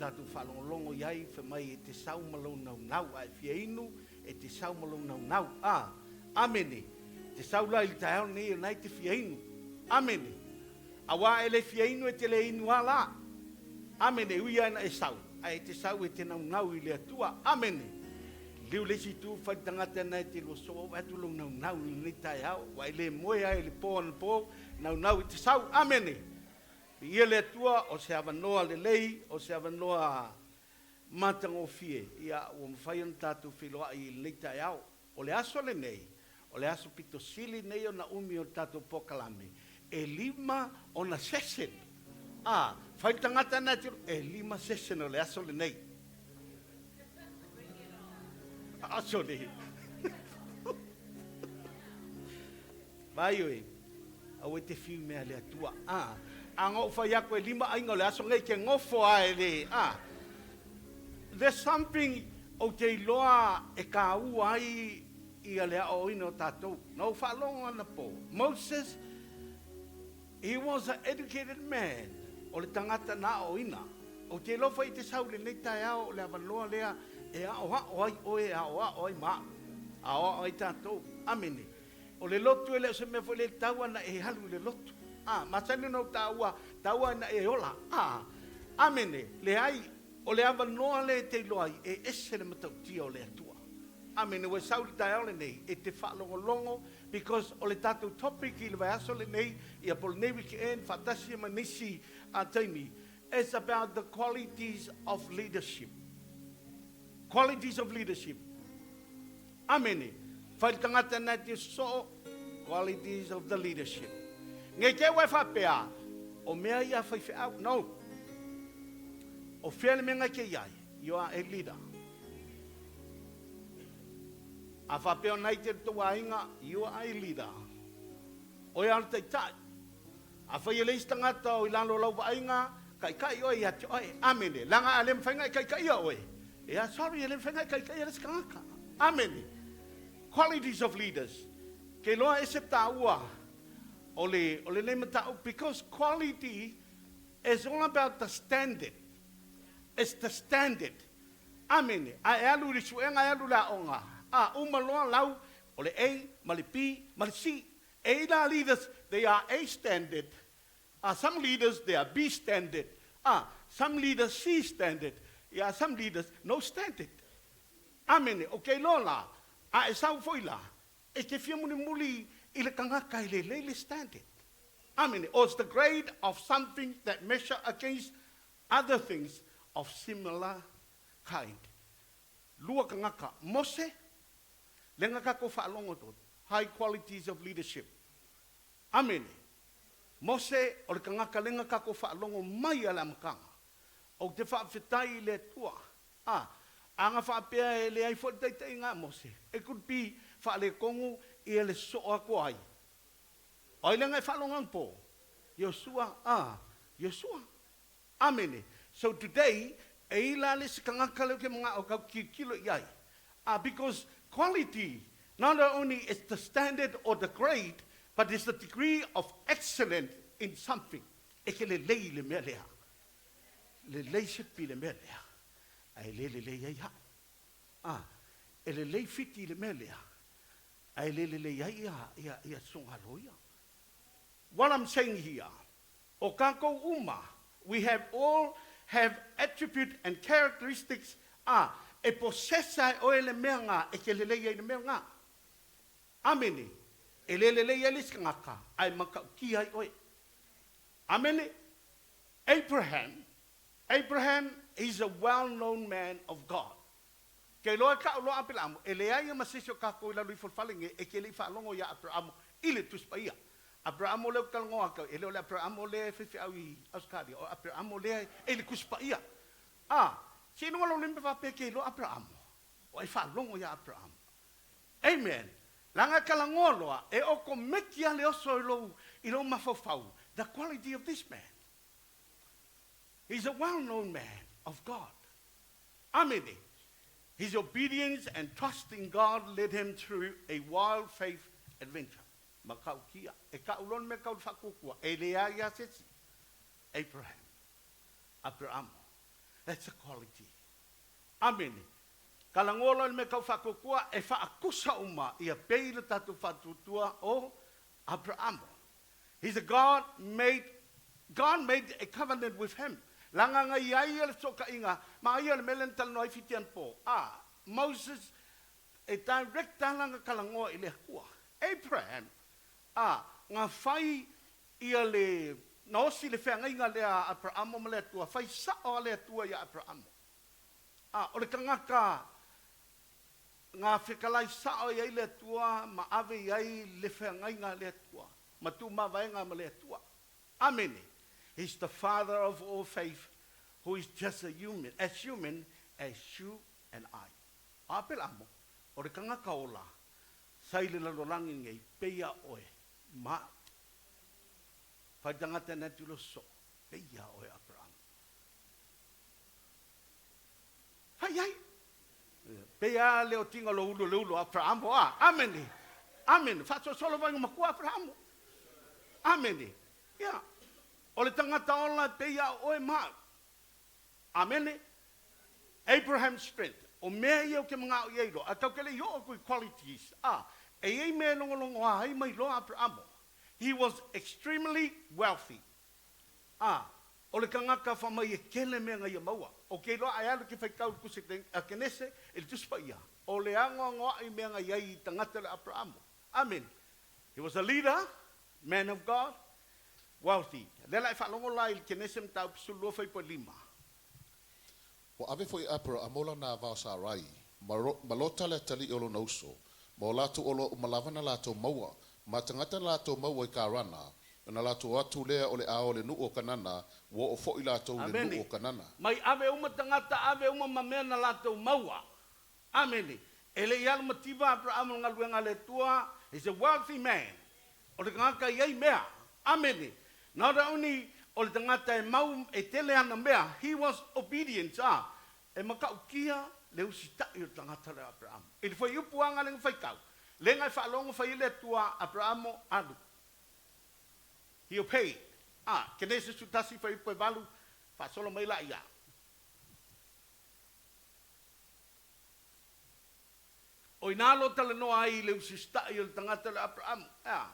tatou faalogologo i ai fai mai e te sau ma lou naunau, a e fia inu, e te sau ma lou naunau. A, Amene. E te sau la i le taeao lenei o lena e te fia inu. Amene. Aua e le fia inu e te le inu a la. Amene. E ui lava ina e sau, ae e te sau e te naunau i le Atua. Amene. Liliu le isi itu, fai le tagata lena e te lua soo, vaai atu lou naunau i lenei taeao, ua e le moe ai i le po anapo, naunau i te sau. Amene. Viia le Atua, o se avanoa lelei, o se avanoa matagofie, ia, ua mafai ona tatou feiloai i lenei taeao. O le aso lenei, o le aso pito sili nei ona umi o le tatou polokalame, e lima ona session. A, fai le tagata na e e lima session o le aso lenei. Aso nei. Vai oe, aua e te fiu mea le Atua. A, a na ou fai atu e lima aiga o le aso nei ke nofo a e le, a. There's something ou te iloa e kāua ai ia le aoaoina o tatou. Na ou faalogo anapo, Moses, he was an educated man, o le tagata na aoaoina. Ou te iloa foi e te sau i lenei taeao o le avanoa lea e aoao ai oe, e aoao ai ma au, aoao ai tatou. Amene. O le lotu e le o se mea foi lea e tau ana e alu i le lotu. A, masani ona ou taua, tau ana e ola. A, amene, leai, o le avanoa lea e te iloa ai, e ese le matautia o le Atua. Amene, ua e sau i le taeao lenei, e te faalogologo, because o le tatou topic i le vaiaso lenei, ia po o lenei weekend, faatasi ai ma nisi taimi, it's about the qualities of leadership. Qualities of leadership. Amene. Whai le tangata na te soo, qualities of the leadership. Nei te ua e faapea, o mea ia faifeau. No. O fea le mea ngai te iai, you are a leader. A faapea o nai te tou aiga, you are a leader. Oe a o le taitai. Afai e leai se tagata o i lalo o lau vaaiga, kaikai oe ia te oe. Amene. Leaga a le mafai ona e kaikaia oe, ia, sorry, e le mafai ona e kaikaia le isi tagata. Amene. Qualities of leaders. Ke iloa ese taua o le, o lenei mataupu, because quality is all about the standard. It's the standard. Amene. A e alu i le suega, e alu i le aoga, a uma loa lau, o le A ma le B ma le C. A la leaders, they are A standard, a some leaders they are B standard, a some leaders C standard, ia some leaders no standard. Amene, o ke iloa la, a e sau foi la, e te fia mulimuli i le tagata e lelei le standard. Amene, or it's the grade of something that measure against other things of similar kind. Lua tagata, Mose, Lenga kako faalogo to High qualities of leadership. Amene. Mose, o le tagata lenga kako faalogo mai a le amataga. Ou te faafetai i le Atua. A, aga faapea e leai foi le taitaiga a Mose. It could be faaletonu ia le sosoo atu ai. O ai lenga e faalogo anapo? Iosua, a, Iosua. Amene. So today, e i la le isi tagata lea ou te manao tau tilotilo i ai. Ah, because quality not only is the standard or the grade, but is the degree of excellence in something. E ke lelei i le mea lea. Lelei sipi i le mea lea. Ae le lelei ai hao. Ah, e lelei fiti i le mea lea. Ae le lelei ai ia, ia, ia sogaloia. What I'm saying here, O kākou uma, we have all have attribute and characteristics a e possess ai oe le mea nga e ke lelei ai le mea nga. Amene. E le lelei ai le isi tagata, ae matautia ai oe. Amene. Abraham, Abraham is a well known man of God. Ke iloa e kaʻu loa Apelamo, e leai a ma se isi o kākou i lalo ifo o le fale nei e ke le i faalogo iā Aperamo i le Tusi Paia. Aperamo lea ou te talanoa atu ai, e le o le Aperamo lea e faifeau i Ausetalia, o Aperamo lea e i le Tusi Paia. A, seiloga lou lima faapea ke iloa Aperamo, o ai faalogo iā Aperamo. Amen. Leaga e talanoa loa, e okomeki lava le oso i lou, i lou mafaufau, the quality of this man. He's a well known man of God. Amene. His obedience and trust in God led him through a wild faith adventure. Makaukia, e kaʻu loa le mea kau le faakuakua, e leai lava se isi. Abraham, Aperamo. That's a quality. Amene. Kalagoa loa i le mea kau faatuatua e faakusa uma ia pei le tatou faatuatua o Aperamo. He's a God made God made a covenant with him. Laga na i ai ia le fesootaiga ma ia le mea lea na talanoa ai Fiti anapo. A, Moses e direct lava lana talanoa i le Atua. Abraham, a, na fai ia le, na osi le feagaiga lea a Aperamo ma le Atua, fai sao a le Atua ia Aperamo. A, o le tagata na fetalai sao i ai le Atua ma ave i ai le feagaiga a le Atua, ma tumavaega ma le Atua. Amene. He's the father of all faith who is just a human, as human as you and I. O Apelamo, o le tagata ola, sa i le lalolagi nei, pei a oe, ma au. Fai tagata na atu lo so, pei a oe Aperamo. Fai ai. Pei a le otiga lo ulu le ulu Aperamo a. Amene. Amene. Faasoasoa lava i makua Aperamo. Amene. Ia. O le tagata ola pei a oe ma au. Amene. Abraham's strength. O mea ia o ke mangao i ai loa. A tau ke le i oo aku i qualities. A. E iai mea e logologo ai mai loa Aperamo. He was extremely wealthy. A, o le tagata fa mai e kele mea na ia maua. O ke iloa ae alu ke faitau i le tusi a Kenese i le Tusi Paia, o le anoanoai mea na iai i tagata le Aperamo. Amene. He was a leader, man of God, wealthy. Lea la e faalogo la i le Kenese mataupu 12 fuaiupu e 5. Ua ave foi e Aperaamo lana ava o Sarai, ma, ma Lota le atalii o lona uso, ma o latou oloa uma lava na latou maua, ma tagata na latou maua i Karana, ona latou o atu lea o le a o le nuu o Kanana, ua oo foi latou i le nuu Amene. o Kanana. Mai ave uma tagata ave uma ma mea na latou maua. Amene. E le i alu mativa Aperamo i le galuega a le Atua, he's a wealthy man. O le tagata e i ai mea. Amene. Not only o le tagata e mau e tele ana mea, he was obedient, a, e matautia le usita'i o le tagata lea o Aperamo. I le fuaiupu aga le na faitau, le na e faalogo fai ai le Atua, Aperamo, alu. He obeyed. A, Kenese 11 fuaiupu e 8, faasolo mai la ia. O ina lo talanoa ai i le usita'i o le tagata o le Aperamo, e a?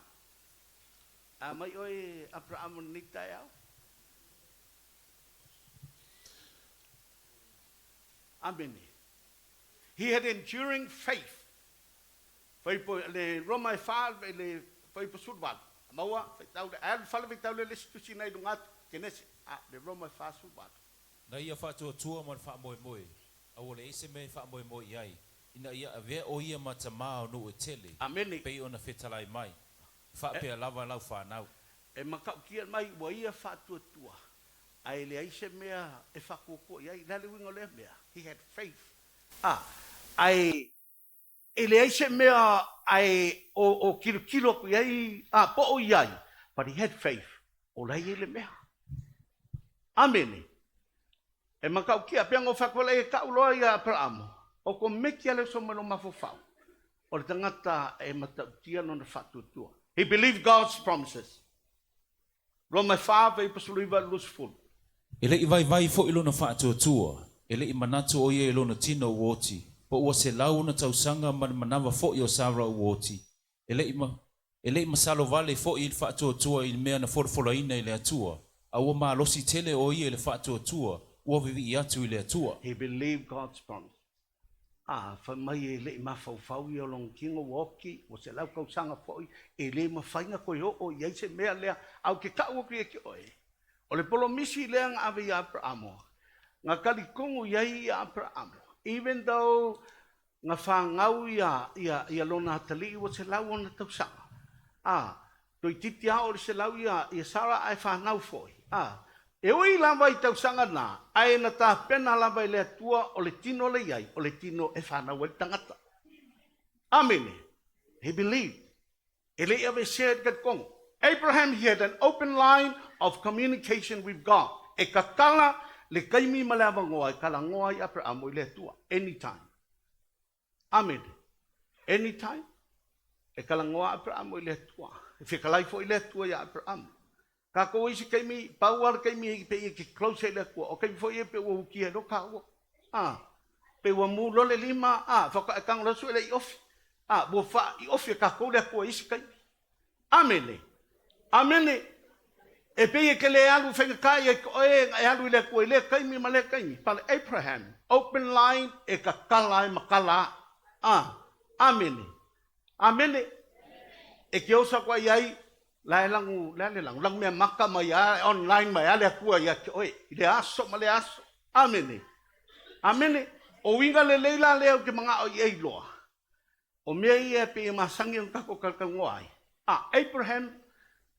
A mai oe Aperamo lenei taeao? Amene. He had enduring faith. Fuaiupu le Roma e fa le fuaiupu 18. Maua, faitau le, alu fale faitau le le isi tusi na i luga atu, Kenese, a, le Roma e fa 18. Na ia faatuatua ma le faamoemoe, a ua leai se mea e faamoemoe i ai, ina ia avea ʻo ia ma tamā o nuu e tele, Amene. pei ona fetalai mai, faapea lava lau fanau. E matautia mai ua ia faatuatua, ae leai se mea e faatuatua i ai. O le a le uiga o lea mea? He had faith. A, ae e leai se mea ae o, o kilokilo aku i ai, a, po o i ai, but he had faith. O la e i ai le mea. Amene. E matautia, pei ona ou fai atu ai, e tau loa ia Aperamo, o ko meki a le uso mai lou mafaufau, o le tagata e matautia lona faatuatua. He believed God's promises. Roma e fa, 19 i le 20. E le i vaivai foi lona faatuatua, e le i manatu ʻo ia i lona tino ua oti, po ua 100 ona tausaga ma le manawa foi o Sara ua oti. E le i ma, e le i masalo wale foi i le faatuatua i le mea na folafolaina e le Atua, a ua malosi tele ʻo ia i le faatuatua, ua viviʻi atu i le Atua. He believed God's promise. A, fai mai e le i mafaufau ia o lona tino ua oti, ua 100 tausaga foi, e le mafai ona toe oo i ai se mea lea, a ou te tau atu ia te oe, o le polomisi lea na ave ia Aperamo, na talitonu i ai ia Aperamo, even though na fanau ia, ia, ia lona atalii ua 100 ona tausaga, a, toeitiiti lava oo i le 100 ia, ia Sara ae fanau foi, a, e ui lava i tausaga na, ae na tapena lava e le Atua o le tino le i ai, o le tino e fanau ai le tagata. Amene. He believed. E le i aveesea i le talitogo. Abraham, he had an open line of communication with God. E tatala le taimi ma le avanoa e talanoa ai Aperamo i le Atua. Anytime. Amene. Anytime. E talanoa Aperamo i le Atua. E fetalai foi le Atua ia Aperamo. Kākou isi taimi, pau lava le taimi pei e te close ai le Atua, o taimi foi ia pei ua utia ai loa tāua. A, pei ua mu loa le lima, a, faatoa e tago loa sue le iofi. A, ua faaiofi e tatou le Atua i isi taimi. Amene. Amene. E pei e te le alu faigata ia te oe na e alu i le Atua i lea taimi ma lea taimi. But Abraham, open line, e tatala ai ma tala a. A, amene. Amene. E te oso atu ai i ai, la e lagu, le a le lagu, lagu mea maka mai a, online mai a le Atua ia te oe, i le aso ma le aso. Amene. Amene. O uiga lelei la lea ou te manao i ai loa. O mea ia e pei e masani ona tatou talatalanoa ai. A, Abraham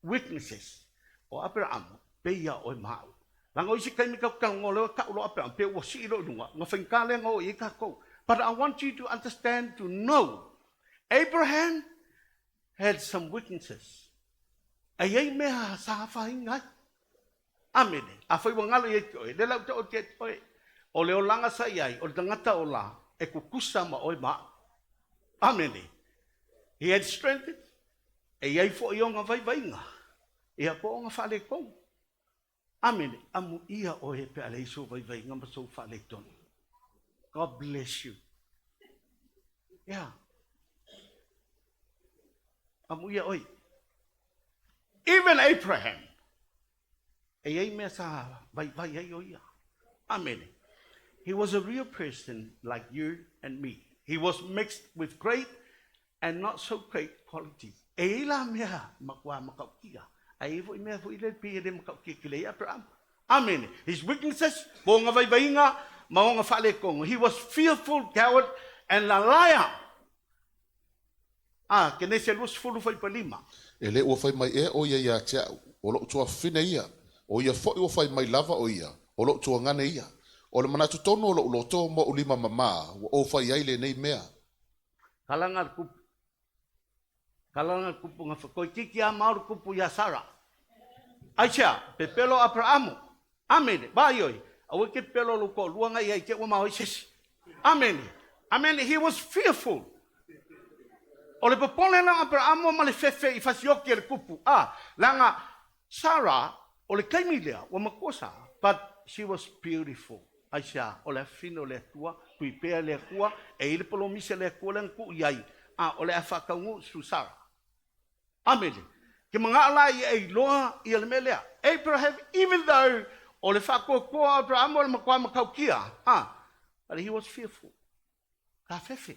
weaknesses. O Aperahama, pei ia oe ma au. Leaga o isi taimi tatou te talanoa lea e tau loa Aperahama, pei ua sii loa i luga, ona faigata lea ona oo i ai tatou. But I want you to understand to know, Abraham had some weaknesses. E i ai mea sa afaina ai. Amene. Afai ua galo ia te oe, lea la ou te oo atu ia te oe, o le olaga sa i ai, o le tagata ola, e kukusa ma oe ma au. Amene. He had strength, e i ai foi ona vaivaiga, ia po o ona faaletonu. Amene. Amuia oe pe a leai sou vaivaiga ma sou faaletonu. God bless you. Yeah. Amuia oe. Even Abraham, e i ai mea sa vaivai ai o ia. Amene. He was a real person like you and me. He was mixed with great and not so great qualities. E i ai la mea matua matautia, a e i ai foi mea foi lea pei e le matautia tele ai Aperahama. Amene. His weaknesses, po ona vaivaiga ma ona faaletonu. He was fearful, coward and a liar. A, Kenese 20 fuaipa 5. E le ua fai mai ea ʻo ia iā te aʻu, ʻO loʻu tuafafine ia, ʻo ia foʻi ua fai mai lava ʻo ia, ʻO loʻu tuagane ia. ʻO le manatu tonu o loʻu loto ma oʻu lima mamā, ua ou fai ai lenei mea. Kalana le kupu. Kalana le kupu na toeitiiti a mao le kupu iā Sara. Aisea, pepelo o Aperaamu. Amene. Vaai oe, aua e te pepelo o lou toalua na ia i te ua mao ai se isi. Amene. Amene. He was fearful. O le popole la o Aperaamu ma le fefe i fasioti e le kupu. A, leaga Sara, o le taimi lea, ua matua Sara, but she was beautiful. Aisea, o le afafine o le Atua, tui pea le Atua, e i ai le polomisi a le Atua lea na tuu i ai, a o le a faataunuu through Sara. Amene. Ke manao la ia e iloa ia le mea lea. Abraham, even though o le faatoatoa o Abraham o le matua matautia, a, but he was fearful. Ka fefe.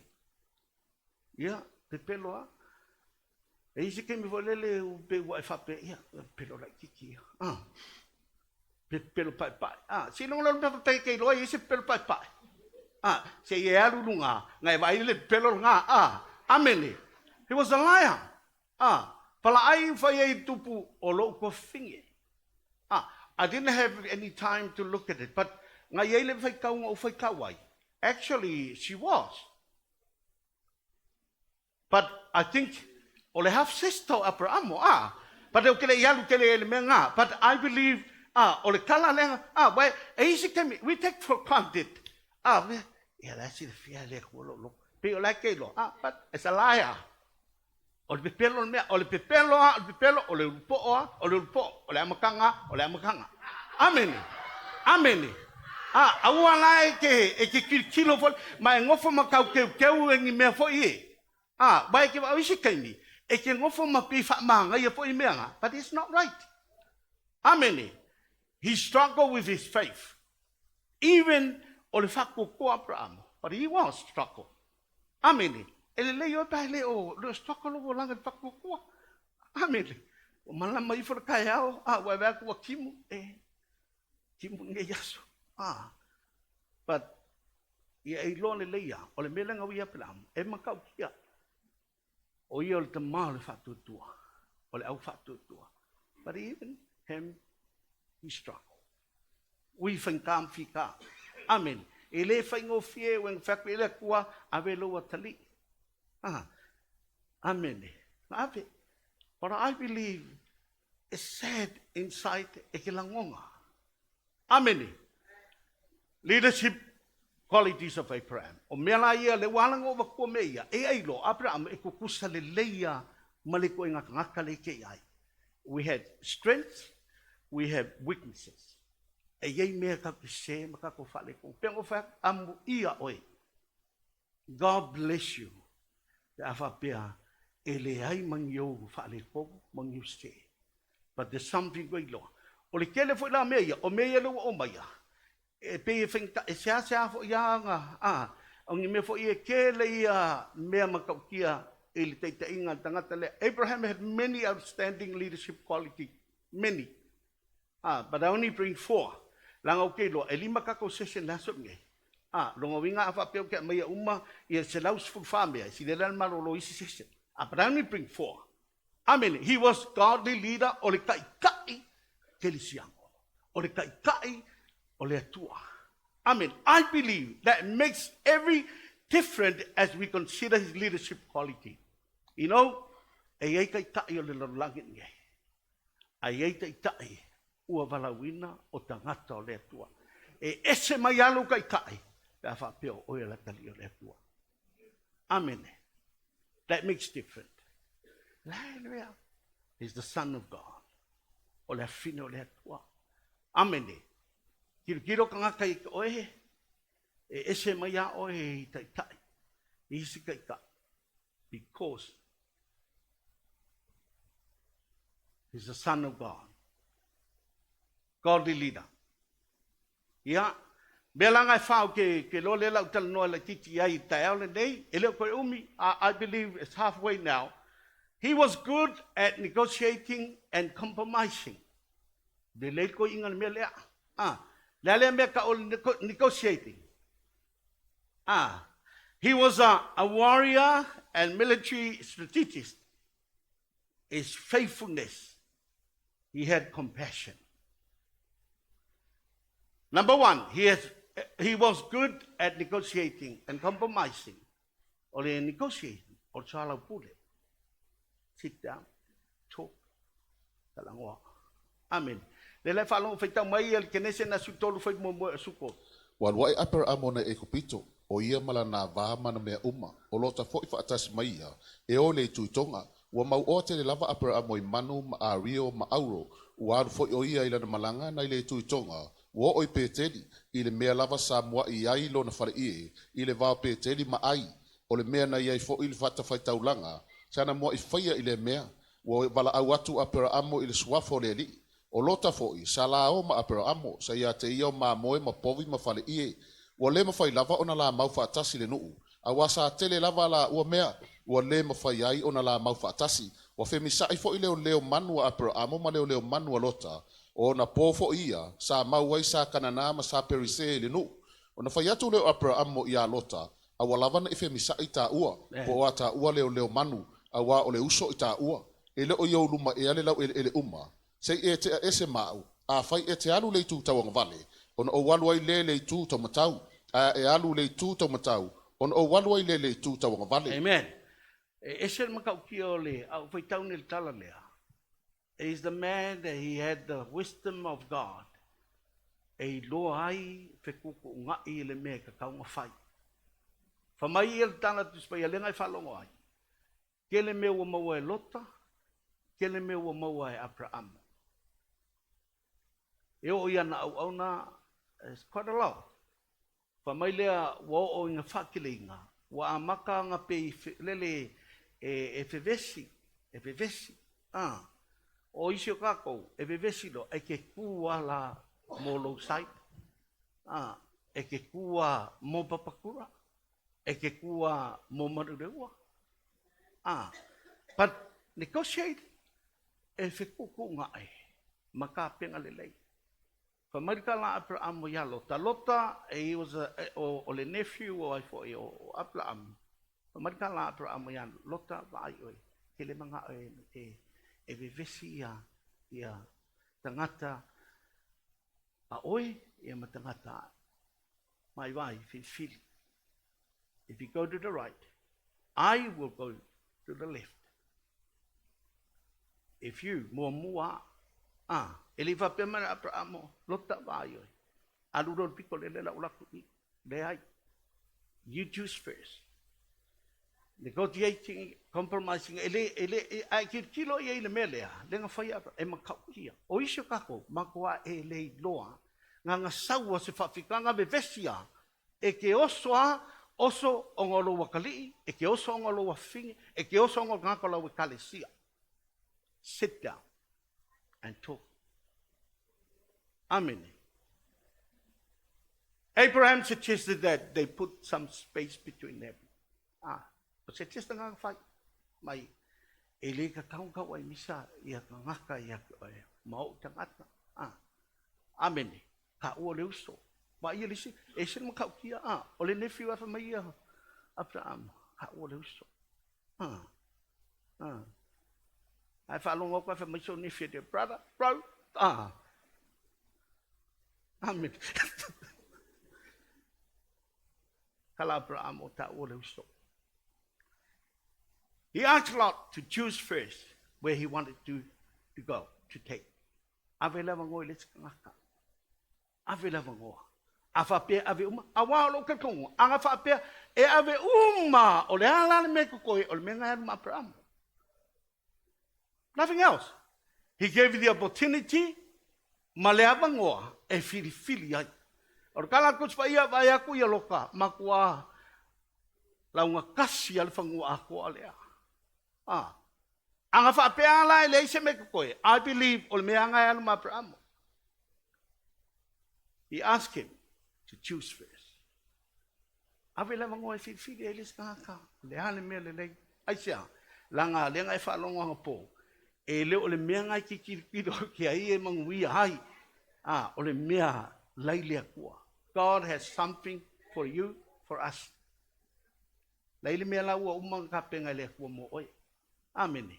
Ia, pepelo a. E i se taimi foi lele u pe ua e faapea, ia, pepelo laitiiti ia. A, pepelo paepae. A, se iloga loa le mea faapea e te iloa ai se pepelo paepae. A, se i e alu i luga, na e vaai le pepelo lena. A, amene. He was a liar. A, palaai fai ai i tupu o lou tuafafine. A, I didn't have any time to look at it, but na i ai le faitauga ou faitau ai. Actually, she was. But I think o le half sister o Aperamo, a, but ou te le i alu tele i le mea nga, but I believe, a, o le tala lea, a, wai, e isi taimi, we take for granted, a, we, ia la e silafia e le Atua lou loto, pei o la e te iloa, a, but it's a liar. O le pepelo le mea, o le pepelo a, o le pepelo, o le ulupo'o a, o le ulupo'o, o le amataga a, o le amataga. Amene. Amene. A, aua la e te, e te tilotilo foi, ma e nofo ma tau teuteu e ni mea foi e. A, wa e te o isi taimi, e te nofo ma pei faamagaia foi mea nga, but it's not right. Amene. He struggled with his faith. Even o le faatuatua Aperahama, but he was struggle. Amene. E lelei oe pe a e le o le o struggle lou olaga i le faatuatua. Amene. Ua malama ifo le taeao, a ua e vaai atu ua timu, e timu i nei aso. A, but ia e iloa lelei ia, o le mea lea na ui Aperahama, e matautia. O ia o le tama o le faatuatua, o le au faatuatua. But even him, he struggled. Ui faigata ma fita. Amene. E le faigofie ua fai atu i ai le Atua, ave lou atalii. Ah, amene. Na ave. But I believe it's sad inside e ke lagona. Amene. Leadership qualities of Abraham. O mea la ia, le ua ala ona ou avatua mea ia, e ai loa, Abraham e tutusa lelei ia ma le ituaiga tagata lea i te i ai. We had strength. We have weaknesses. E i ai mea tatou te sese ma tatou faaletonu. Pei ona ou fai atu, amuia oe. God bless you pe a faapea e leai ma ni ou faaletonu ma ni ou sese. But there's something ua iloa. O le tele foi la o mea ia, o mea ia lea ua aumaia, e pei e faigata, e seasea foi lava ona, a, o ni mea foi e tele ia mea matautia i le taitaiga a le tagata lea. Abraham had many outstanding leadership quality, many. A, but I only bring four. Leaga ou te iloa, e lima tatou session i le aso lenei. A, lona uiga a faapea ou te aumaia uma ia 114 mea, e sili ai la le malolo i isi session. A, but I only bring four. Amene. He was godly leader, o le taitai kerisiano. O le taitai o le Atua. Amene. I believe that makes every different as we consider his leadership quality. You know, e i ai taitai o le lalolagi lenei, ae i ai taitai ua valaauina o tagata o le Atua. E ese mai lava lou taitai pe a faapea o oe o le atalii o le Atua. Amene. That makes different. Hallelujah. He's the son of God. O le afine o le Atua. Amene. Tilotilo tagata i oe, e ese mai a oe i taitai, i isi taitai. Because he's the son of God. Godly leader. Ia, mea la na e whao ke loa lea lau talanoa laititi ai i taeao lenei, e le o toe umi, I believe it's halfway now. He was good at negotiating and compromising. Lelei le toeaina i le mea lea. Ah, le a lea mea tau o le negotiating? Ah, he was a warrior and military strategist. His faithfulness, he had compassion. Number one, he was good at negotiating and compromising. O le negotiating, o le soalaupule. Sit down, talk, talanoa. Amen. Le la e faalogo faitau mai ia le Kenese na asu tolu fai muamua e asu tolu. Ua alu aʻe Aperaamo nai Aikupito, ʻo ia ma lana vā ma na mea uma, ʻo Lota foʻi faatasi mai ia, e ō i le itu i Toga. Ua mau oa tele lava Aperaamo i manu, ma ʻArio, ma ʻAuro. Ua alu foʻi ʻo ia i lana malaga nai le itu i Toga, ua oo i Peteli, i le mea lava sa muaʻi ai lona faleʻie, i le va o Peteli ma ʻAi, ʻo le mea na i ai foʻi le fatafaitaulaga, sa na muaʻi faia i lea mea. Ua valaau atu Aperaamo i le suafa o le Alii. ʻO Lota foʻi, sa lāō ma Aperaamo, sa iā te ia o māmoe ma povi ma faleʻie. Ua lē mafai lava ona lāmau faatasi le nuʻu, auā sa tele lava la ua mea, ua lē mafai ai ona lāmau faatasi. Ua femisaʻi foʻi leoleo manu a Aperaamo ma leoleo manu a Lota. ʻO ona pō foʻi ia, sa mau ai sa Kananā ma sa Perise i le nuʻu. Ona fai atu lea o Aperaamo iā Lota, Aua lava neʻi femisaʻi tāua, po o a tāua leoleo manu, auā o le uso i tāua. E le o i ou luma ea le lauʻeleʻele uma. Se i e teʻa ese ma aʻu, afai e te alu le itu tauagavale, ona ou alu ai le le itu taumatau, ae a e alu le itu taumatau, ona ou alu ai le le itu tauagavale. Amen. E ese le matautia o le au faitau nei i le tala lea. Is the man that he had the wisdom of God e iloa ai fetuutuunai i le mea e tatau ona fai. Fa mai ia le tala Tusi Paia lea na e faalogo ai, Tele mea ua maua e Lota, tele mea ua maua e Aperahama. E oo i ana auauna, it's quite a lot. Fai mai lea ua oo ina faakeleiga, ua amata ona pei lele e vevesi, e vevesi. A, o isi o tatou, e vevesi loa, e te ku a la mo lou side. A, e te ku a mo Papakura, e te ku a mo Manureua. A, but negotiate, e fetuutuunai ma tapena lelei. Fai mai le tala a Aperaamo iā Lota. Lota, he was a, o, o le nephew o ai foi o Aperaamo. Fai mai le tala a Aperaamo iā Lota, vaai oe, ke le manao e, e, e vevesi ia, ia tagata a oe, ia ma tagata a mai vai, filifili. If you go to the right, I will go to the left. If you, muamua, a, e le i faapea mai le Aperamo, Lota vaai oe, alu loa i le pito lele lau alu atu i, leai. You choose first. Negotiating, compromising, e le, e le, e, a e tilotilo i ai i le mea lea, lea na fai e matautia. O isi o tatou, matua e le iloa, na ona sau lava o se faafitaga vevesi lava, e te oso lava, oso ona o lou atalii, e te oso ona o lou afafine, e te oso ona o le tagata o lau ekalesia. Sit down and talk. Amene. Abraham suggested that they put some space between them. Ah, o se testa nga fai mai e le tatau tau ai misa ia tagata ia te oe ma ou tagata. Ah, amene. Ka ua le uso. Ma ia lisi, e se matautia, ah, o le nephew afa mai ia Abraham, ka ua le uso. Ah, ah. Ae faalogo atu ae fai mai sou nephew te brother, bro, ah. Amen. Kala Abraham o taua le uso. He asked Lot to choose first where he wanted to go, to take. Ave le avanoa i le isi tagata. Ave le avanoa. A faapea ave uma, aua o lou talitonuga, a na faapea e ave uma, o le a la le mea e totoe, o le mea lena e alu ma Aperamo. Nothing else. He gave the opportunity ma le avanoa e filifili ai. O le tala a le Tusi Paia, vaai atu ia Lota, matua laugatasi lava le fanua atoa lea. A. A na faapea la e leai se mea e totoe, I believe o le mea lava lena e alu ma Aperamo. He asked him to choose first. Ave le avanoa e filifili ai le isi tagata, o le a le mea lelei. Aisea? Leaga lea na e faalogo anapo, e le o le mea na e te tilotilo atu ai e manuia ai, a, o le mea la i le Atua. God has something for you, for us. La i le mea la ua uma ona tapena e le Atua mo oe. Amene.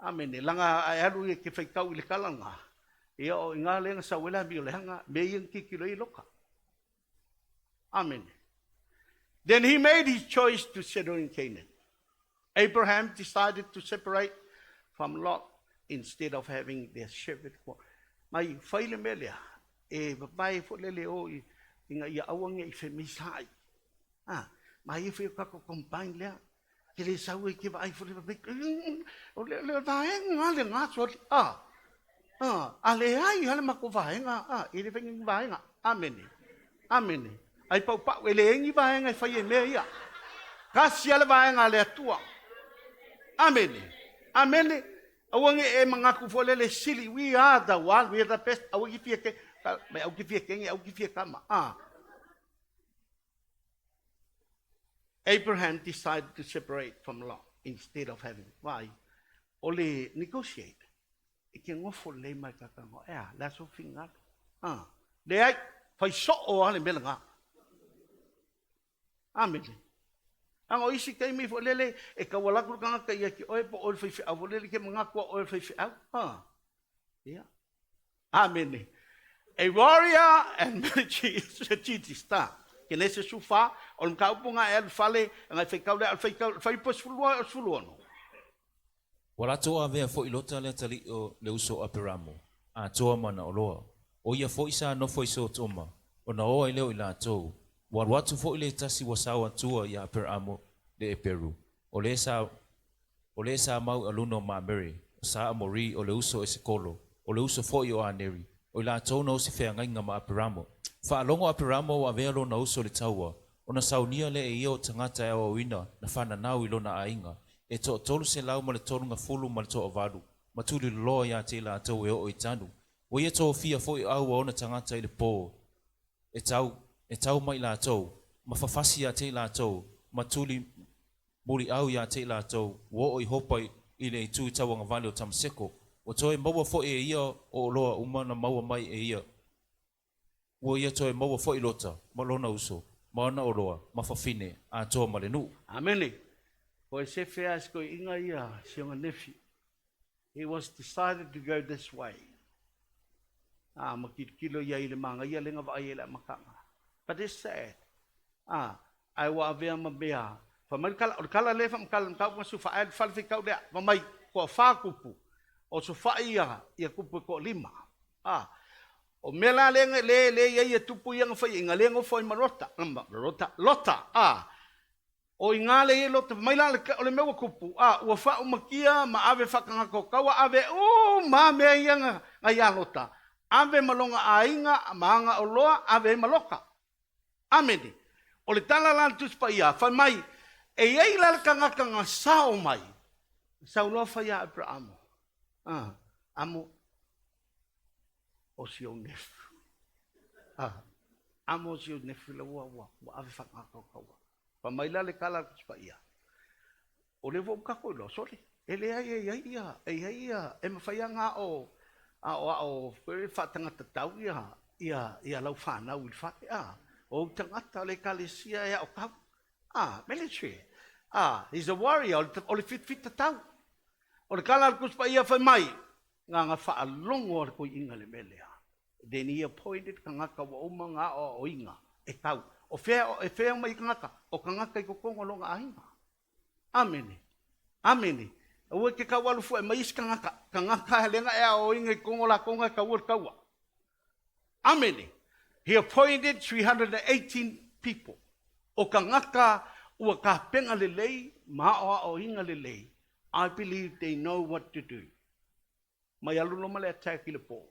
Amene. Leaga a e alu e te faitau i le tala lena, ia o i ina lea na sau ai le amioleaga, mea ia na tilotilo ai Lota. Amene. Then he made his choice to settle in Canaan. Abraham decided to separate from Lot instead of having their shepherd quarrel. Mai fai le mea lea, e vavae foi lele o i, ina ia aua ne i femisaai. Ah, ma ia foi o tatou combine lea. Ke le sau e ke vaai foi le o le le vaega le nga soli. Ah, ah, a leai lava le matou vaega, ah, e le fai ni vaega. Amene. Amene. Ai paupau, e leai ni vaega e fai ai mea ia. Tasi lava le vaega a le Atua. Amene. Amene. Aua ne i e manatu foi lele sili, we are the one, we are the best, aua ki fia ke, mai au ki fia kenge, au ki fia kama. Ah. Abraham decided to separate from Lot instead of having, why? O le negotiate, e ke nofo lelei ma le tagata, e a, le a sou finagalo. Ah. Leai, fai soo lava le mea lena. Amene. Leaga o isi taimi foi lele e tauala atu le tagata ia te oe po o oe le faifeau foi lele e te manatu lava o oe le faifeau. Ha. Ia. Amene. A warrior and military strategist. Ha. Kenese 14, o le mataupu lena e alu i fale, agai faitau lea, o le faitau, le fuaiupu e 12 o le 16. Ua latou avea foi Lota le atalii o le uso o Aperamo, atoa ma ana oloa. O ia foi sa nofo i Sotoma, ona o ai lea o i latou. Ua alu atu foi le tasi ua sao atua iā Aperamo le Eperu, o le sa, o le sa mau i luna o Mamere, o sa Amori, o le uso o Esekolo, o le uso foi o Aneri, o i latou na o se feagaiga ma Aperamo. Faalogo Aperamo ua avea lona uso i le taua, ona saunia lea e ia o tagata e aoaoina na fananau i lona aiga, e 338, ma tuliloloa iā te i latou e oo i Tanu. Ua ia tofia foi au a ona tagata i le pō, e tau, e tau mai latou, ma fafasi iā te i latou, ma tuli muliau iā te i latou, ua oo i Hopa i le itu tauagavale o Tamaseko. Ua toe maua foi e ia o oloa uma na maua mai e ia. Ua ia toe maua foi Lota, ma lona uso, ma ona oloa, ma fafine, atoa ma le nuu. Amene. Ko Iosefe a si toeaina ia si ona nephew. He was decided to go this way. A, ma tilotilo ia i le manaia lea na vaai ai i le amataga. But it's sad. A, ae ua avea ma mea, fai mai le tala, o le tala lea e faamatala i le mataupu na sufa ae le fale faitau lea, fai mai, toafa kupu, o sofai ia, ia kupu e toalima. A, o mea la lea, lea, lea i ai ia tupu ia na fai ai, na le nofo ai ma Lota, ma Lota, Lota, a. O i gā le i lota mai la o le mea ua kupu, a ua faaumakia ma ave faatagata o kaua, ave uma mea ia na iā Lota, ave ma lona aiga ma ana oloa, ave ai ma Lota. Amene. O le tala la a le Tusi Paia, fai mai, e i ai la le tagata na sao mai, sau loa fai ia Aperamo, a, amo, o si ou nefu. A, amo o si ou nefu la ua, ua, ua ave faatagata o kaua. Fai mai la le tala a le Tusi Paia, o lea foi ua tatou iloa, sole, e leai e i ai ia, e i ai ia, e mafai lava ona ao, aoao foi lea faatagata tau ia, ia, ia lau fanau i le fale, a, o ou tagata o le ekalesia e aotau, a, military, a, he's a warrior, o le fitafita tau. O le tala a le Tusi Paia fai mai, na ona faalogo lava le toeaina i le mea lea, Then he appointed tagata ua uma ona aoaoina e tau. O fea, e fea omai ai tagata? O tagata i totonu o lona aiga. Amene. Amene. Aua e te tau alu fua e mai isi tagata. Tagata lea na e aoaoina i totonu o latou na e taua le taua. Amene. He appointed 318 people. O tagata ua tapena lelei ma aoaoina lelei. I believe they know what to do. Mai alu loa ma le attack i le po.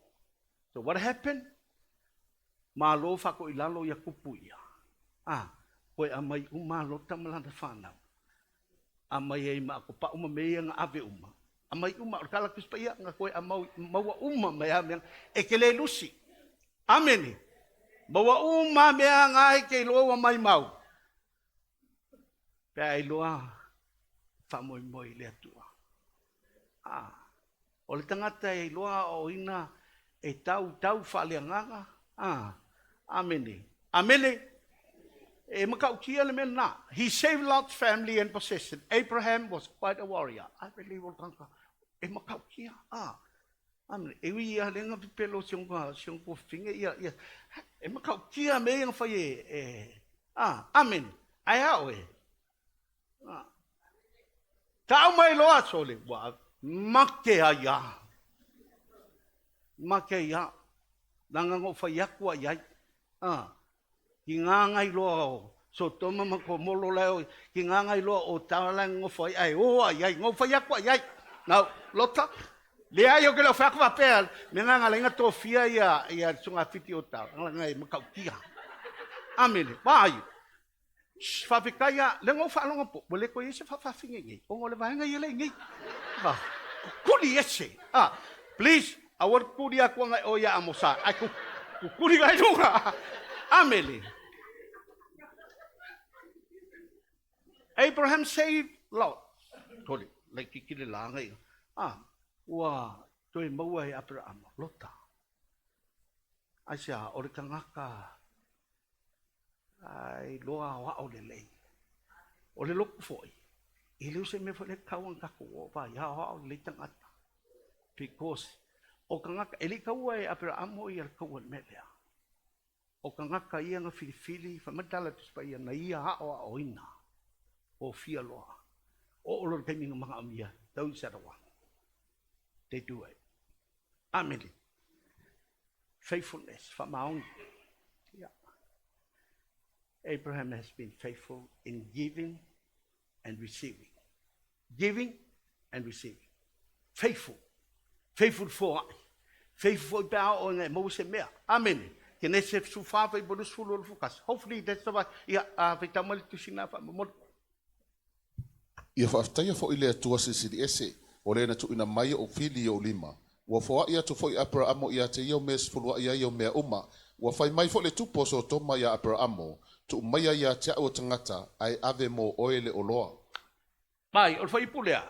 So what happened? Malo faatoilalo ia tupu ia. Ah, toe aumai uma Lota ma lana fanau. Aumai ai ma atopau ma mea ia na ave uma. Aumai uma, o le tala a le Tusi Paia, na toe aumau, maua uma mai lava mea. E te le lusi. Amene. Maua uma mea na e te iloa ua maimau. Pe a iloa faamoemoe i le Atua. A, o le tagata e iloa aoaoina e tau tau faaleagaga, a, amene. Amene. E matautia le mea lena. He saved Lot's family and possession. Abraham was quite a warrior. I believe o le tagata e matautia. A, amene. E ui ia lea na pepelo si ona si ona tuafafine ia ia e matautia mea ia na fai e, e a, amene. Ae a oe? Tau mai loa sole, ua make ai a. Make ai a. Leaga na ou fai atu a i ai. A, ki ngā ngai loa o Sotoma ma Komolo la e, ki ngā ngai loa o tala la e nonofo ai, ae o a i ai. Na ou fai atu a i ai. Nau, Lota, leai o ke le o fai atu faapea, me ngā ngā lainga tofia ia, ia sungafiti o tala, ngā e makautia. Amene, wā ai. Shh, faafetai a, lea na ou faalogo po, ua le toe i ai se faafaafine i inei, ona o le vaega ia lea i inei. Ah, kukuli ese. Ah, please, aua le kukuli atu ana e oe ia Amosa, ae kukuli mai luga. Amene. Abraham saved Lot. Tole, laitiiti le la ia. Ah, ua toe maua e Aperahama, Lota. Aisea, o le tagata Ai loa aoao lelei. O le lotu foi, e le o se mea foi lea e tatau ona tatou o vaai aoao lelei tagata. Because o tagata, e le i taua e Aperaamo ia le taua i le mea lea. O tagata ia na filifili, fai mai le tala a le Tusi Paia, na ia aoaoina, ofia loa. Oo loa i le taimi na manaomia, those are the one. They do it. Amene. Faithfulness, faamaoni. Yeah. Abraham has been faithful in giving and receiving. Giving and receiving. Faithful. Faithful for ai. Faithful foi pe a oo ina e maua se mea. Amene. Kenese 14 fai bolu sefulu olo fukasi. Hopefully that's the right. Ia, a faitau mai le tusi na faamomoli. Ia faafetaia foi le Atua Silisili Ese, o le na tuuina mai oʻu fili i ou lima. Ua foaʻi atu foi Aperaamo ia te ia o mea e sefuluaʻi ai ou mea uma. Ua fai mai foi le tupu o Sotoma iā Aperaamo, Tuu maia ia te aʻu o tagata, ae ave mo oe le oloa. Mai, o le fuaiupu lea,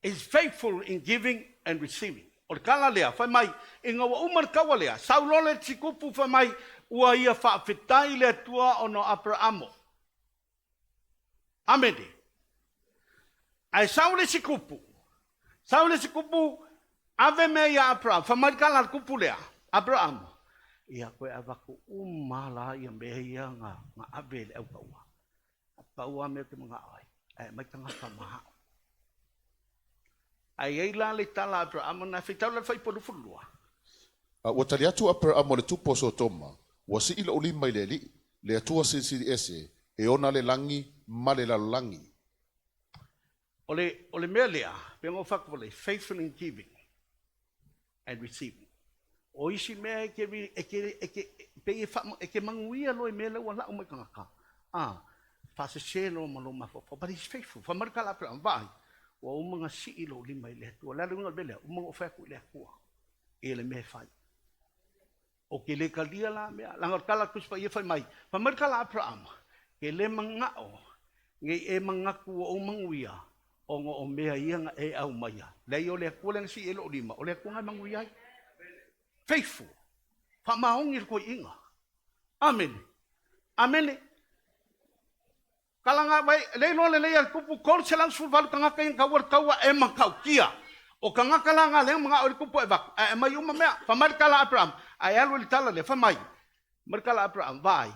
is faithful in giving and receiving. O le tala lea, fai mai, ina ua uma le taua lea, sau loa le tikupu fai mai, ua ia faafetai le Atua ona o Aperaamo. Amene. Ae sau le isi kupu, sau le isi kupu, ave mea ia Abraham, fai mai le tala a le kupu lea, Abraham, ia koe avatu uma la ia mea ia na, na ave e le autaua. A pau a mea te manao ai, ae aumai tagata ma au. Ae i ai la le tala a Abraham na faitau la le fuaiupu 22. A ua tali atu Aperamo i le tupu o Sotoma, Ua sii lou lima i le Alii, le Atua Silisili Ese, e ona le lagi ma le lalolagi. O le mea lea, pe ngo whakawale, faithful in giving and receiving. O isi mea e ke, e ke, e ke, pe e wha, e ke manguia lo e mea le ua lau mai kangaka. Ah, wha se lo ma lo mawha. But he's faithful. Wha marika la pera, vai. Ua umanga si i lo lima i le atua. Le alu inga le mea, umanga o whaku i le atua. E le mea whai. O ke le kalia la mea. Langa kala kuspa ia whai mai. Wha marika la Abraham. Ke le mangao. Ngei e mangaku o manguia. O ngo o mea ia nga e au maia. Le o le atua le si e lo lima. O le atua ngai manguia ai. Faithful. Wha maongi ko inga. Amen. Amen. Kalanga vai le lo le le al kupu kol selang sul valu kanga kai ka war kaua e makau kia. O kanga kala nga le mga o le kupu e vak. E mai uma mea. Fa mai kala Abraham. Ai alu le tala le fa mai. Mar kala Abraham vai.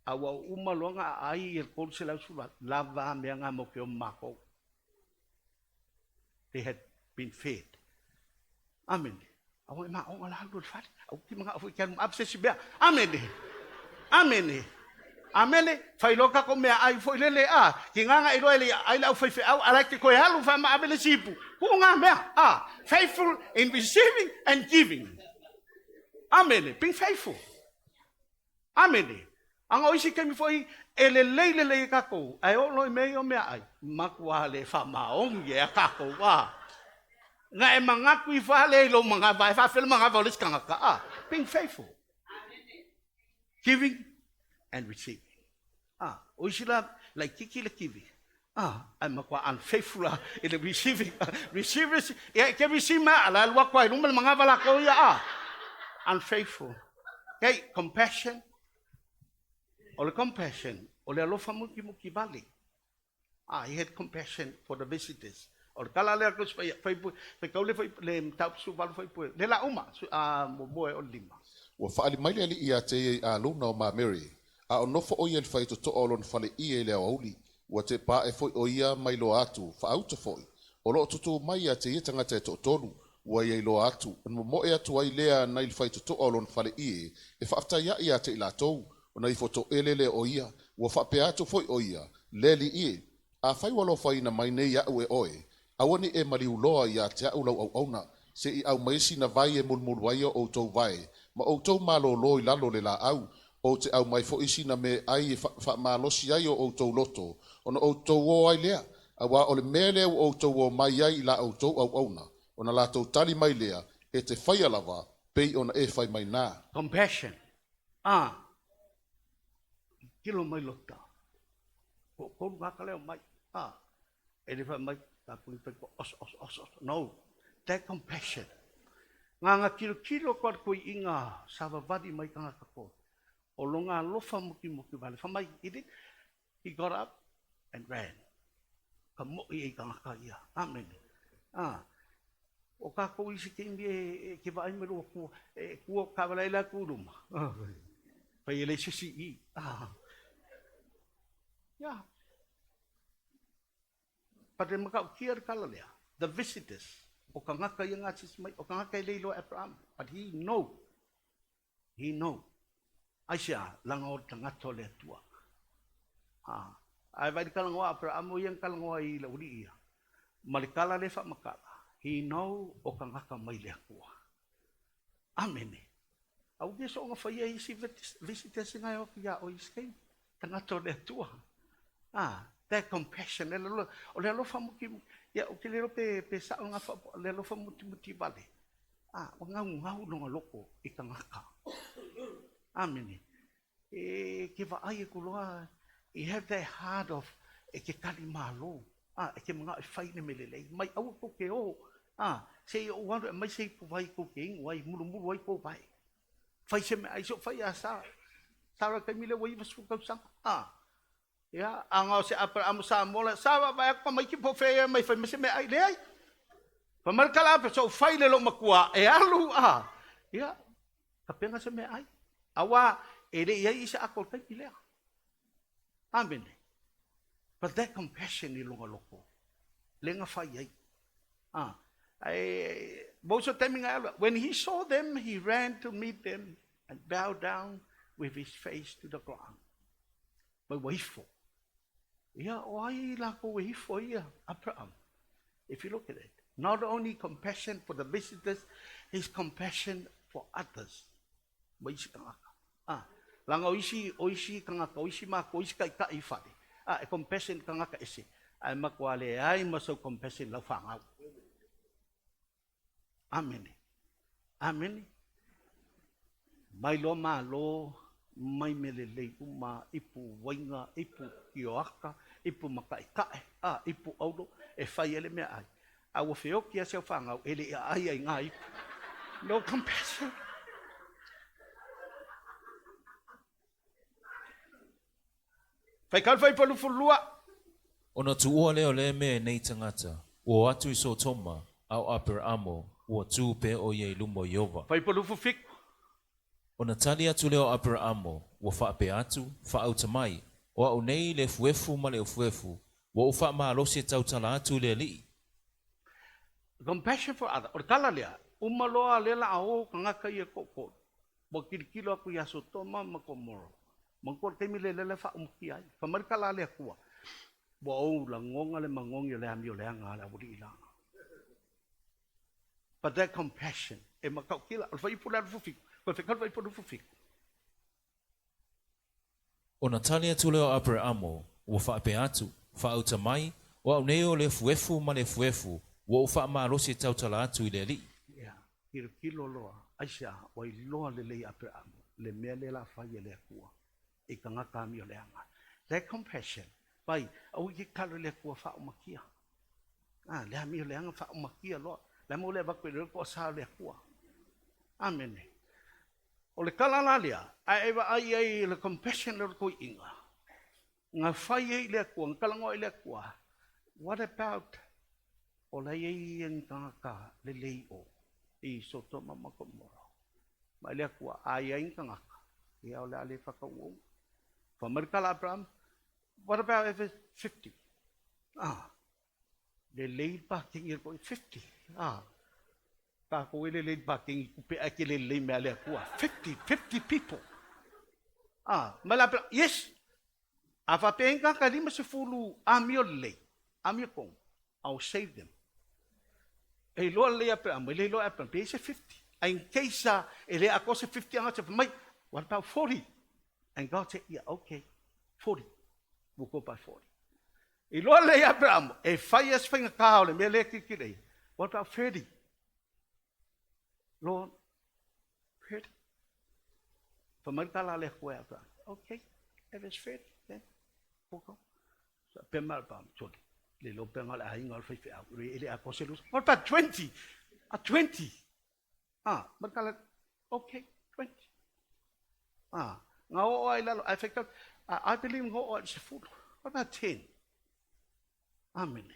A ua uma loga ai el kol selang sul valu. Lava mea nga mo ke o mako. They had been fed. Amen. Awa e ma onga la alu le fale. Au ki mga afu i kia ap se si mea. Amen. Amen. Amene, fai loka ko mea ai foi lele a, ki nganga i loa le ai lau fai au, ala ke koe halu fa ma abele sipu. Ku ngā mea, a, faithful in receiving and giving. Amene, being faithful. Amene. Anga o isi kemi foi, e le lei le lei kako, ai o loi mea o mea ai, makua le fa maongi e a kako, a. Nga e mangaku i fa le lo manga vai fa fel manga va le skanga ka a. Being faithful. Giving and receiving. Ah, o isi la lai kiki le kivi. Ah, ai makua unfaithful la i le receiving. Receive, ia ke receive ma ala lua kwa luma le manga vala ko ia ah. Unfaithful. Okay, compassion. O le compassion, o le alofa muki muki vale. Ah, he had compassion for the visitors. O le kala lea ko fai fai fai kaule fai le tau su valu fai pu. Le la uma su a mo mo e o lima. Ua faali mai le alii ia te ia i aluna o Mamere, a o nofo o ia le fai toto o lona fale ia i le aoauli, ua te pa e foi o ia mai loa atu, faauta foi. O loo tutu mai ia te ia tagata e toatolu, ua ia iloa atu, ona momoe atu ai lea nai le faitotoa o lona faleie, e faafetai ia te i latou, ona ifo toele lea o ia, ua faapea atu foi o ia, le alii e, afai ua alofaina mai nei iaʻu e oe, aua ne i e maliu loa ia te aʻu lau auauna, se i aumai sina vai e mulumulu ai o outou vae, ma outou malōlō i lalo o le laau, ou te aumai foi sina meaai e faamalosi ai o outou loto, ona outou o ai lea, auā o le mea lea ua outou o mai ai i la outou auauna, ona latou tali mai lea, e te faia lava, pei ona e fai mai nā. Compassion. Ah. Kilo mai lota. Ko ko ngā ka leo mai. Ah. E le mai ka pui pe ko os os os os. No. That compassion. Ngā ngā kilo kilo ko ko inga sa vavadi mai ka ngā ko. O longa alofa muki muki vale. Fa mai he did. He got up and ran. Ka mo i ka ngā ia. Amen. Ah. O ka ko isi ke imi e ke vai me lo ku e ku ka wala ila ku luma. Fai ele se si i. Ah. Ya. But e maka kia kala lea. The visitors. O ka ngaka ia ngā sisi mai. O ka ngaka i leilo Abraham. But he know. He know. Ai sea, langa o tangata o le atua. Ha. Ai vai kala ngoa Abraham o ia kala ngoa i la uri ia. Ma le kala le fa makala. He know o ka ngaka mai le atua. Amen. Au ke so nga whai e isi visitors ngai o kia o isi tangata o le atua. Ah, that compassion le lo o le alofa muki ia o ke le pe pe sa nga fa le alofa muti muti vale. Ah, o ngau ngau no loko i ka ngaka. Amen. E ke va ai e kuloa you have that heart of e ke kali malo. Ah, e ke mga e whai ne mele lei. Mai au ko ke o. Ah, se o waru e mai se ipu vai ko ke ingu ai mulu mulu ai ko vai. Whai se me ai so whai a sa. Sara kai mile wai vasu kau sang. Ah. Ia, anga o se Abraham sa mola sa va vai ko mai ki po fe mai fai me se me ai le ai. Pa mar kala pe so fai le lo makua e alu a. Ia, ka penga se me ai. Awa e le ia isa ako kai ki lea. Amen. But that compassion i longa loko. Lenga fai ai. Ah. Ai most of time when he saw them, he ran to meet them and bowed down with his face to the ground. Mai ua ifo. Ia, o ai lakou e ifo ai ia Abraham? If you look at it, not only compassion for the visitors, his compassion for others. Ma isi tagata. Ah, leaga o isi, o isi tagata, o isi matou, o isi taitai i fale, ah, e compassion i tagata ese, ae matua leai ma sau compassion i lau fanau. Amene. Amene. Mai loa malo, mai mea lelei uma, ipu uaiga, ipu tioata, ipu mataʻetaʻe, a, ipu auro, e fai ai le meaai. A ua feoti lava si au fanau, e le i aai ai na ipu. No compassion. Faitau le fuaiupu 22. Ona tuua lea o lea mea e nei tagata, ua o atu i Sotoma, a o Aperaamo, ua tu pea o ia i luma o Ieova. Fuaiupu 27. Ona tali atu lea o Aperaamo, ua faapea atu, Faauta mai, o a'u nei le efuefu ma le efuefu, ua ou faamalosi e tautala atu i le Alii. Compassion for others. O le tala lea, uma loa lea la a o tagata ia e toatolu, Ua tilotilo atu ia Sotoma ma Komoro, manatua le taimi lea lea faaumatia ai. Fai mai le tala a le Atua, Ua ou lagona le manogi o le amio leaga a le aualii la. But that compassion, e matautia la, o le fuaiupu lea 27, toe faitau le fuaiupu 27. Ona tali atu lea o Aperaamo, ua faapea atu, Faauta mai, o au nei o le efuefu ma le efuefu, ua ou faamalosi e tautala atu i le Alii. Ia, tilotilo loa, aisea, ua iloa lelei e Aperaamo le mea lea la fai e le Atua i tagata amioleaga. That compassion, fai, aua e te tatalo i le Atua faaumatia. A, le amioleaga faaumatia loa. Le a mo le avatu i le toasa o le Atua. Amene. O le tala la lea, a e vaai i ai i le compassion lea o le toeaina, na fai ai i le Atua, na talanoa ai i le Atua, what about o la e i ai ni tagata lelei o i Sotoma ma Komora? Ma i le Atua, a i ai ni tagata, ia o le a le faatauoga. Fai mai le tala a Abraham, what about if it's 50? Ah, Lelei le pakegi a le toeaina, 50, a, tatou e lelei le pakegi tupe ae te le lelei mea a le Atua, 50, 50 people. A, ma le apela, yes, a faapea ai ni tagata 50 amio lelei, amio tonu, I will save them. E iloa lelei Aperama, e le iloa e Aperama, pe i ai se 50. A in case a, e le atoa se 50 tagata, fai mai, what about 40? And God said, yeah, okay, 40. We'll go by 40. Iloa lelei e Aperamo, e fai lava si faigata o le mea lea e tilotilo i ai. What about 30? Lord, 30. Fai mai le tala a le Atua ia Aperamo, okay, if it's 30, then we'll go. So, pea mai Aperamo, sole, le iloa pea na o le aiga o le faifeau, e le atoa se 20. What about 20? A 20? Ah, ma le tala, okay, 20. Ah, na oo ai lalo, ai faitau, I believe na oo ai le 10. What about 10? Amene.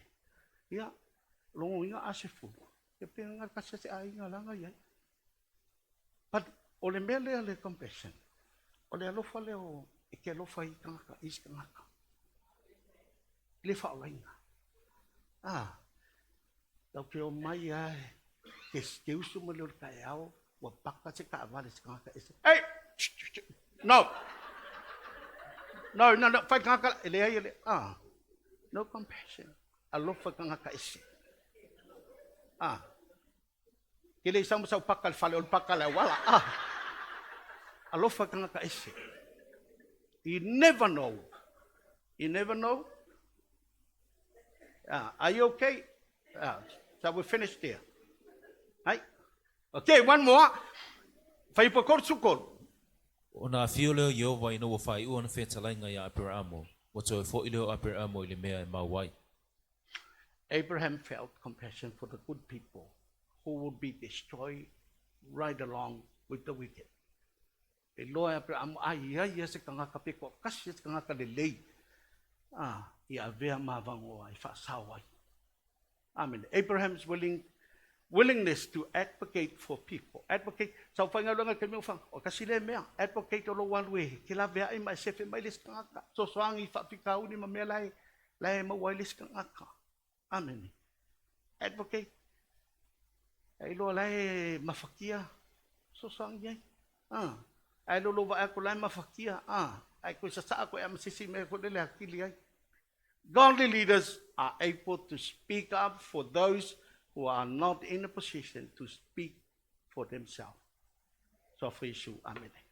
Ia, logoina a 10. Ia pe nga kasi se aiga langa iai. But o le mea lea le compassion, o le alofa lea o e ke alofa i tagata, i isi tagata. Le faaolaina. Ah, Tau te omai a ke, ke usu mai lea o le taeao, ua paka se taavale se tagata ese. Hey! No! No, no, no, fai tagata, e leai, e le, ah, no compassion. Alofa tagata ese. Ah, ke le i sau ma sau paka i le fale, o le paka le auala. Ah, alofa tagata ese. You never know. You never know. Are you okay? So we finished there. Hai? Okay, one more. Fuaiupu 33. Ona afio lea o Ieova ina ua faaiua ana fetalaiga iā Aperaamo, ua toe foʻi lea o Aperaamo i le mea e mau ai. Abraham felt compassion for the good people who would be destroyed right along with the wicked. E loa e Aperaamo, a i ai ia se tagata pe toatasi se tagata lelei, a, i avea ma avanoa e faasao ai. Amene. Abraham's willing, willingness to advocate for people. Advocate, sau faigaluega i le taimi o fana, o tasi lea mea, advocate o lou alu e ke laveai ma e sefe mai le isi tagata, sosoagi i faafitauli ma mea la e, la e maua ai le isi tagata. Amene. Advocate, e iloa la e mafatia, sosoagi ai. Ah, ae lou lou vaai atu la e mafatia, ah. Ae koe sasaa koe a ma se isi mea foi lele e atili ai. Godly leaders are able to speak up for those who are not in a position to speak for themselves. Soafa Iesu. Amene.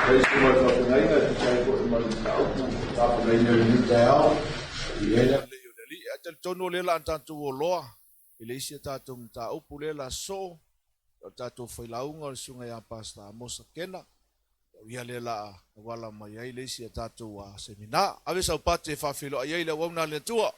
Fai se mai faapegaina e tusa ai foi ma le mataupu tapenaina i lenei taeao i le Lelei o le Alii. Ae talitonu o lea la a tatou oloa i le isi a tatou mataupu lea la soo o le tatou failauga o le susuga ia Pastor Amosa Kena, o ia lea la a tauala mai ai le isi a tatou semina. Ave sau pate e faafeiloai ai le auauna a le Atua.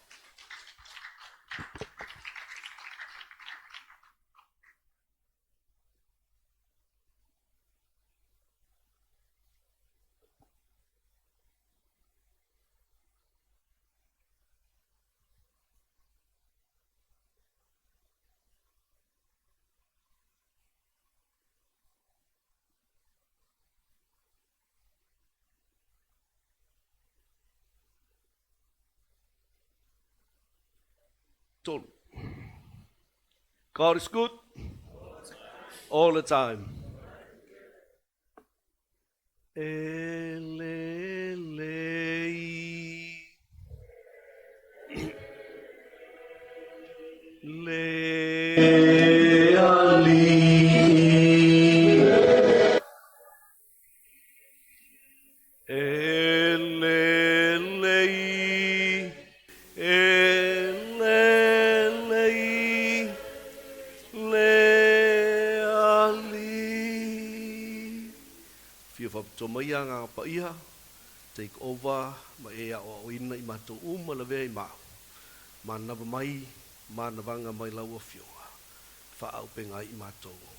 Tolu. God is good all the time. E lelei. Le Alii. E lelei, e lelei, le Alii. Fia faapitoa mai Agaga Paia, take over ma e aoaoina i matou uma lavea i maau. Manava mai manavaga mai lau Afioga, faaauupega ai i matou.